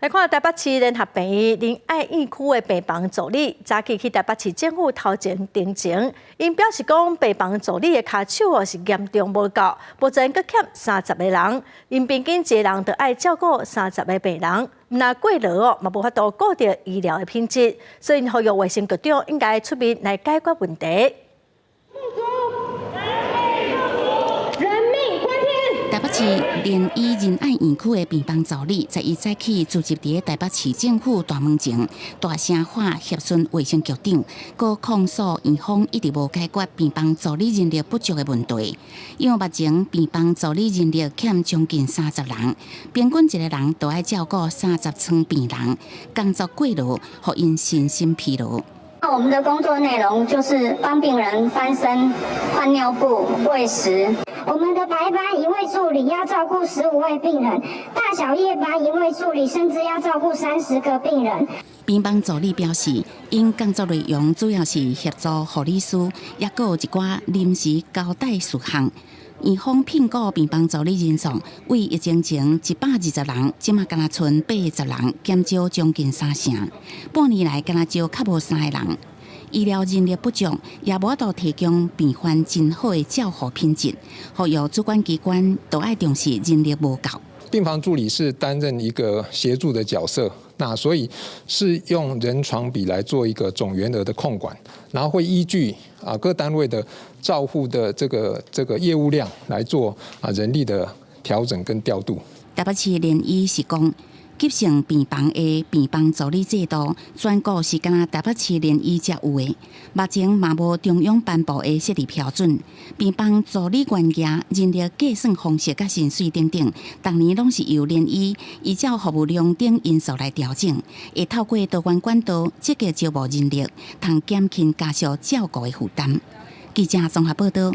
來看台北市聯合病院仁愛院區的病房助理，早起去台北市政府頭前陳情，𪜶表示講病房助理的跤手哦是嚴重無夠，目前閣欠30個人，𪜶平均一個人就愛照顧30個病人，毋但過勞哦，嘛無法度顧著醫療的品質，所以呼籲衛生局長應該出面來解決問題。人命關天。台北市聯醫仁愛院區的病房助理，11早起聚集佇台北市政府大門前，大聲喊協詢衛生局長，閣控訴院方一直無解決病房助理人力不足的問題。因為目前病房助理人力欠將近30人，平均一個人都愛照顧30床病人，工作過勞，予𪜶身心疲勞。那我們的工作內容就是幫病人翻身、換尿布、餵食。我們的白班一位助理要照顧15位病人，大小夜班一位助理甚至要照顧30個病人。病房助理表示，𪜶工作內容主要是協助護理師，抑閣有一寡臨時交代事項。院方聘僱病房助理人數，為疫情前120人，這馬干焦賰80人，減少將近三成。半年來干焦招較無三個人。醫療人力不足，也無法度提供病患真好的照護品質。呼籲主管機關都愛重視人力無夠。病房助理是擔任一個協助的角色，那所以是用人床比來做一個總員額的控管，然後會依據各單位的照護的這個業務量來做人力的調整跟調度。台北市聯醫是講，急性病房的病房助理制度，全國是干焦台北市聯醫才有的，目前嘛無中央頒布的設置標準。病房助理員額、人力計算方式佮薪水等等，逐年攏是由聯醫依照服務量等因素來調整，會透過多元管道積極招募人力，通減輕家屬照顧的負擔。記者綜合報道。